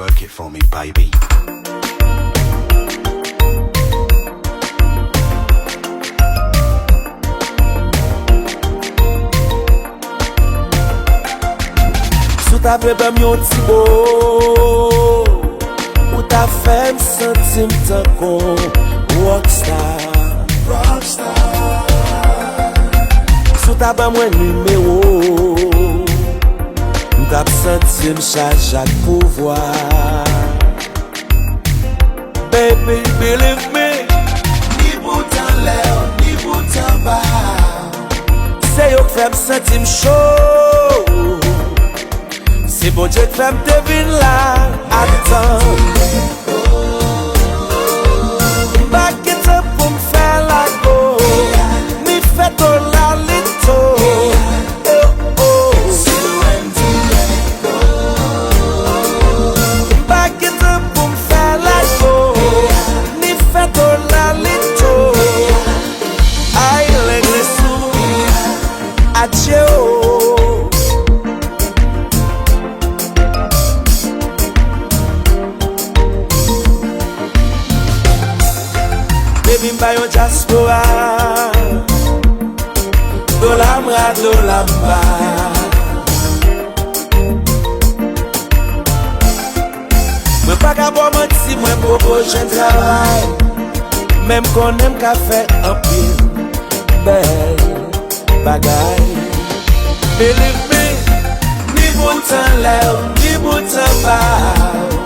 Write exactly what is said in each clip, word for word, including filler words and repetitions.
Work it for me, baby. Si w ta vle ban m yon ti mo, ou ta fè m santi m tankou rockstar. Rockstar. Si w ta ban mwen nimewo, m t ap santi m chaje ak pouvwa. Baby, believe me. Ni bout anlè w, ni bout anba w. Se yo k fè m santi m cho. Se Bondye k fè m te vin la a tan. M pa gen tan pou m fè lago. Mi fè to la lito. Eh, oh. M pa gen tan pou m fè lago. Mi fè to la lito. Ay, lèg lesou. Adye, oh. Baby, m pa yon dyaspora. Dola m ra, dola m ba. Mwen pa ka ba w manti, mwen poko jwenn travay. Men m konnen m ka fè anpil bèl bagay. Believe me, ni bout anlè w, ni bout anba w.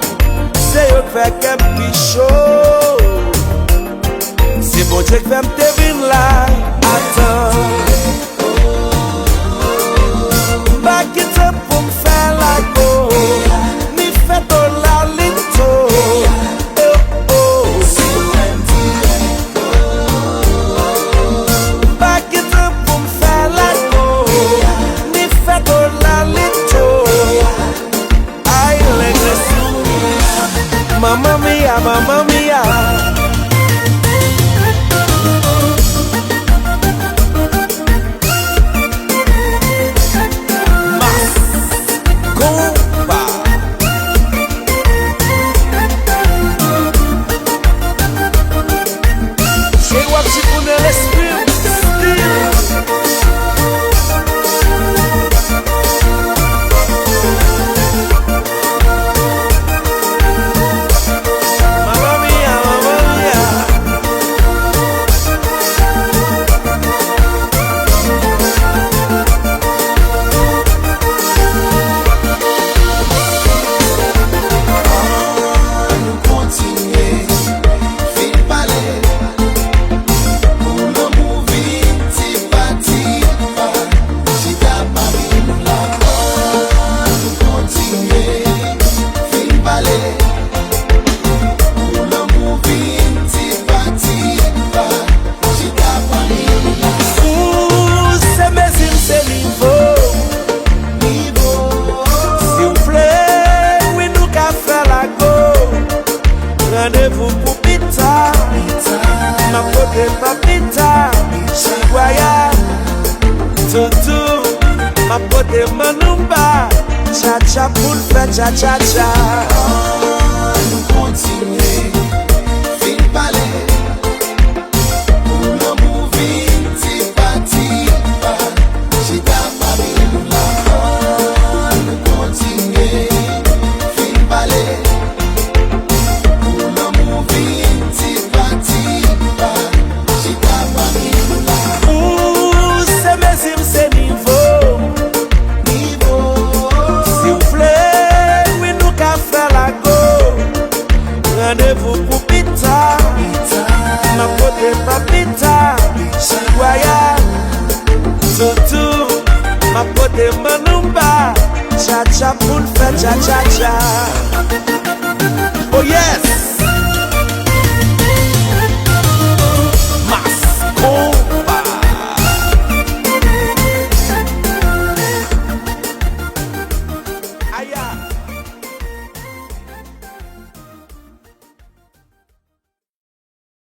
Se yo k fè kè m pi cho. Se Bondye k fè m te vin la a tan. M pa gen tan pou m fè lago. Mi fè to la lito. Eh, oh. M pa gen tan pou m fè lago. Mi fè to la lito. Ay, lèg lesou. Mamma mia, mamma mia. Mas konpa. Cheri, w ap chifounen lespri m. Mamma mia, mamma mia. Ann kontinye, fin pale. Pou lanmou vin ti pa ti pa, chita pami nou la. Ann kontinye, fin pale. Pou lanmou vin ti pa ti pa, chita pami nou la. Ou se mezi m, se nivo. Nivo. Si w vle, wi, nou ka fè lago. Randevou pou pita. M ap pote papita, chigwaya, toutou. M ap pote manouba, tchatcha pou n fè tchatchatcha. Ann kontinye, fin pale. Pou lanmou vin ti pa ti pa, chita pami nou la. Ann kontinye, fin pale. Pou lanmou vin ti pa ti pa, chita pami nou la. Ou se mezi m, se nivo m. Nivo. Si w vle, wi, nou ka fè lago. Randevou pou pita. M ap pote papita, chigwaya, toutou. M ap pote manouba, tchatcha pou n fè tchatchatcha. Oh yes!